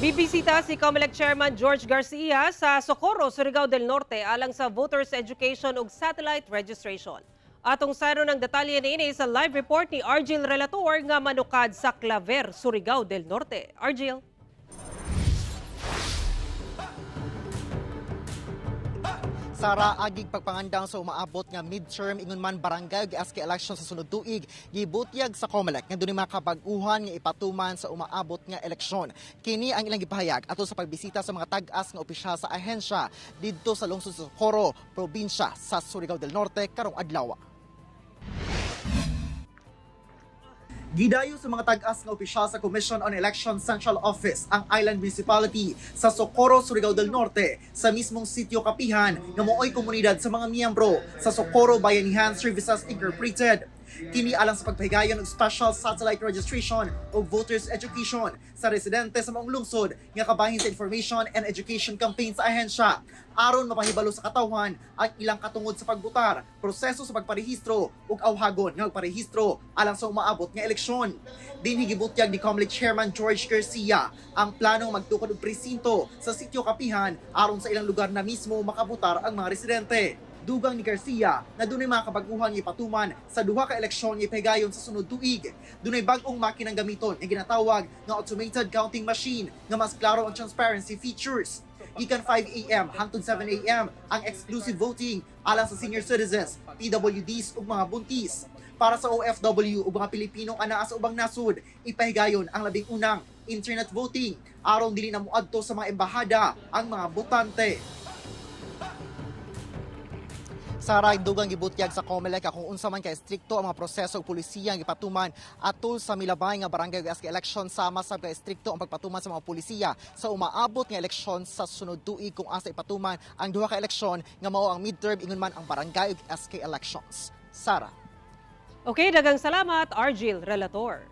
Bibisita si COMELEC Chairman George Garcia sa Socorro, Surigao del Norte alang sa voters education ug satellite registration. Atong sayran ang detalye niini sa live report ni Argil Relator nga manukad sa Claver, Surigao del Norte. Argil. Sara, agig pagpangandang sa umaabot nga midterm ingon man barangay ug SK election sa sunod tuig, gibutyag sa COMELEC nga dunay mga kabag-uhan nga ipatuman sa umaabot nga eleksyon. Kini ang ilang gipahayag ato sa pagbisita sa mga tag-as nga opisyal sa ahensya didto sa lungsod sa Socorro, probinsya sa Surigao del Norte karong adlaw. Gidayo sa mga tag-as nga opisyal sa Commission on Elections Central Office ang Island Municipality sa Socorro, Surigao del Norte sa mismong sitio Kapihan nga mooy komunidad sa mga miyembro sa Socorro Bayanihan Services Incorporated. Kini alang sa pagpahigayon og special satellite registration o voters education sa residente sa maong lungsod nga kabahin sa information and education campaign sa ahensya aron mapahibalo sa katawhan ang ilang katungod sa pagbutar, proseso sa pagparehistro ug awhagon nga magparehistro alang sa umaabot nga eleksyon. Dinhi gibutyag ni COMELEC Chairman George Garcia ang planong magtukod og presinto sa sitio Kapihan aron sa ilang lugar na mismo makabutar ang mga residente. Dugang ni Garcia na dunay mga kabaguhan nga ipatuman sa duha ka eleksyon nga ipahigayon sa sunod tuig. Dunay bag-ong makinang gamiton nga ginatawag nga automated counting machine nga mas klaro ang transparency features. Gikan 5 a.m. hangtod 7 a.m. ang exclusive voting alang sa senior citizens, PWDs ug mga buntis. Para sa OFW ug mga Pilipinong anaa sa ubang nasud, ipahigayon ang 11 na internet voting aron dili na moadto sa mga embahada ang mga botante. Sa dugang gibutyag sa COMELEC kung unsa man ka estrikto ang mga proseso ug pulisiya nga gipatuman atol sa milabay nga barangay ug SK election, sama sab ka estrikto ang pagpatuman sa mga pulisiya sa umaabot nga eleksyon sa sunod tuig kung asa ipatuman ang duha ka eleksyon nga mao ang midterm ingon man ang barangay ug SK elections. Sara. Okay, daghang salamat, Argil Relator.